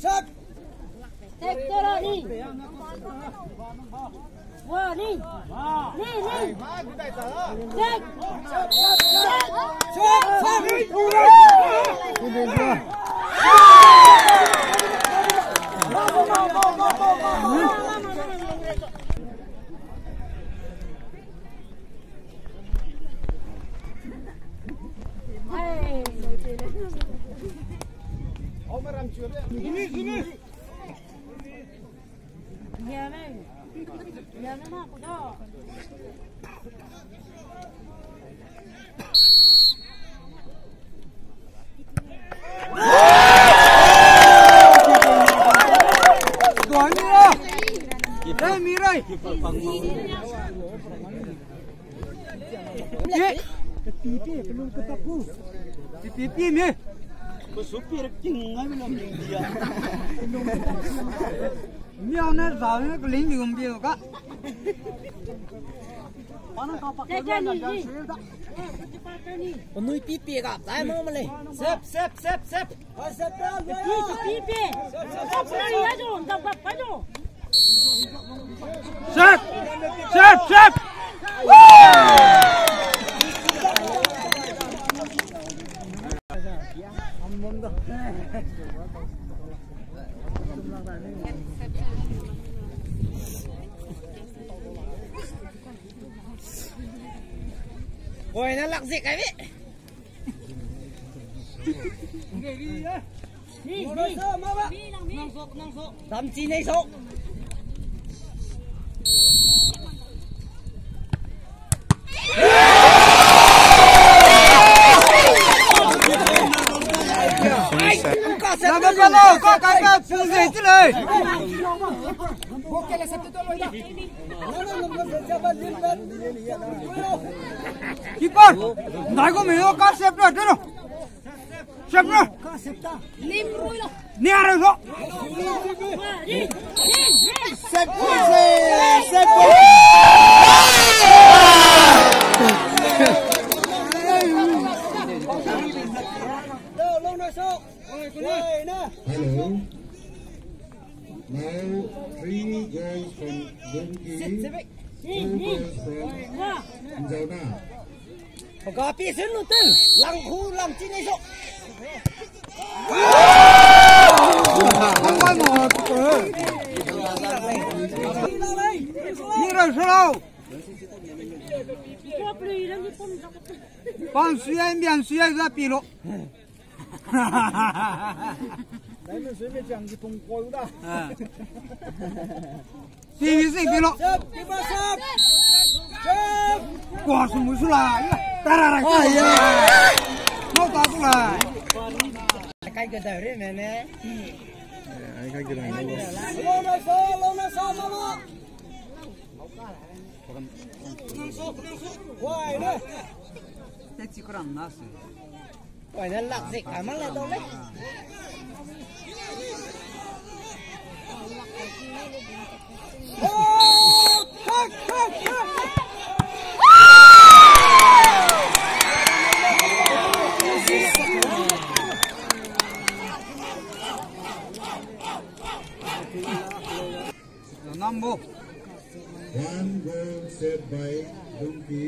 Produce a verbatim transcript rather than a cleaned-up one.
Set. Sector ni. Wa ni. Ni, ni. Set. Set. Set. Penui pi pie ga, zai mau me lei. Sep, sep, sep, sep. Pi, pi, pi. Sep, sep, sep, sep. Oi, na lak zik ai be. Dam chi nei so. Ai, ka se. Ka ka ka ka ka pu ze chi lei. Keeper, ndai gu me lo ka sep ra, tero. Sep ra. Ni a ra lo. Sep, sep, sep. Hello. Now, three goals from Dungki, two goals from Nzauna. Pagapi sun lu tu, lang khu lang chi nei so. Ni ra so lau. Pan sui ai, mbian sui ai, za pi lo. Dai me sui me chang ji pung koi da. Ah. Ti mi sing pi lo. Sep, keeper sep. Sep. Kua su mu su la. Tara ra. Ah, ya. Mau ta su la. Kai ke da re me ne. Ai kai ke da re. Lo na sa, lo na sa, mama. Wai ne. Te chi kuram na su. Wai ne lak zik a mang le dau le. Nambo. One goal saved by Dungki.